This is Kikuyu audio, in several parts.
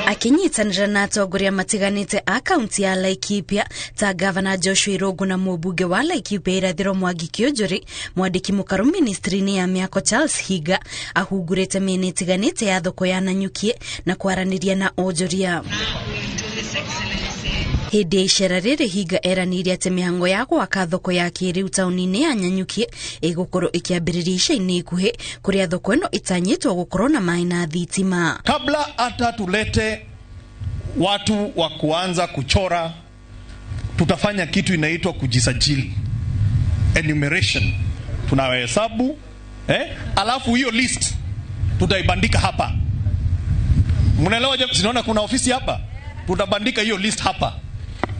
Akĩnyitanĩra na atongoria matiganĩte a kaunti ya Laikipia ta gavana Joshua Irungu na mũmbunge wa Laikipia Irathĩro Mwangi Kĩũnjũrĩ, mwandĩki mũkaru ministry-inĩ ya mĩako Charles Higa ahungurĩte mĩena ĩtiganĩte ya thoko ya Nanyuki na kwaranĩria na onjoria. Hĩndĩ ya icera rĩrĩ, Hinga eranĩire atĩ mĩhango ya gwaka thoko ya kĩrĩu taũni-inĩ ya Nanyuki ĩgũkorwo ĩkĩambĩrĩria ica-inĩ ikuhĩ, kũrĩa thoko ĩno ĩtanyĩtwo gũkorwo na maĩ na thitima. Kabla hata tulete watu wa kuanza kuchora, tutafanya kitu inaitwa kujisajili, enumeration. Tunahesabu, alafu hiyo list tutaibandika hapa. Mnaelewa? Si mnaona kuna ofisi hapa, tutabandika hiyo list hapa,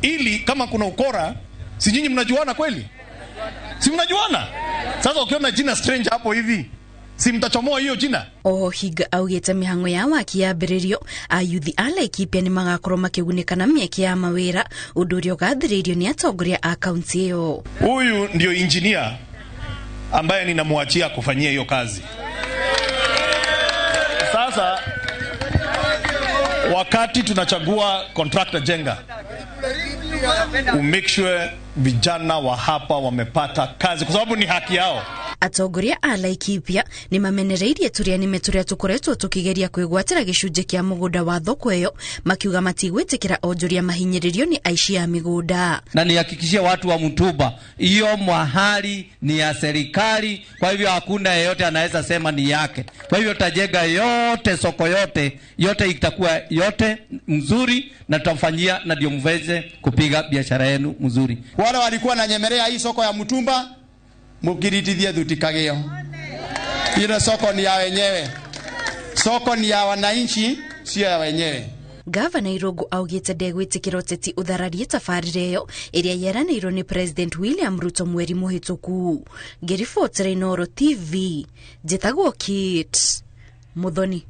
ili kama kuna ukora, si nyinyi mnajuana kweli? Si mnajuana? Sasa ukiona jina strange hapo hivi, si mtachomoa hiyo jina? Oho Hinga augĩte mĩhango ya waki yambĩrĩrio, ayuthi a Laikipia nĩ magakorwo makĩgunĩka na mĩeke ya mawĩra, ũndũ ũrĩa ũgathĩrĩirio nĩ atongoria a kaunti ĩyo. Huyu ndio engineer ambaye ninamwachia kufanyia hiyo kazi. Sasa wakati tunachagua contractor jenga, make sure vijana wa hapa wamepata kazi, kwa sababu ni haki yao. Atongoria a Laikipia nĩ mamenereirie tũrĩa nĩme tũrĩa tũkoretwo tũkĩgeria kwĩgwatĩra gĩcunjĩ kĩa mũgũnda wa thoko ĩyo, makiuga matigwĩtĩkĩra onjoria mahinyĩrĩrio nĩ aici a mĩgũnda. Na nihakikishie watu wa Mtumba, hiyo mahali ni ya serikali, kwa hivyo hakuna yeyote anaweza sema ni yake. Kwa hivyo tajenga yote, soko yote yote itakuwa yote mzuri, na tutafanyia na ndio mweze kupiga biashara yenu mzuri. Wale walikuwa na nyemelea hii soko ya Mtumba, mukiritithie thutikagio. Ile soko ni ya wenyewe, soko ni ya wananchi, sio ya wenyewe. Gavana Irungu augĩte ndegwĩtĩkĩra ũteti ũthararie tabarĩra ĩyo ĩrĩa yeranĩirwo nĩ President William Ruto mweri mũhĩtũku. Ngĩribotera Inooro TV, njĩtagwo Kate Muthoni.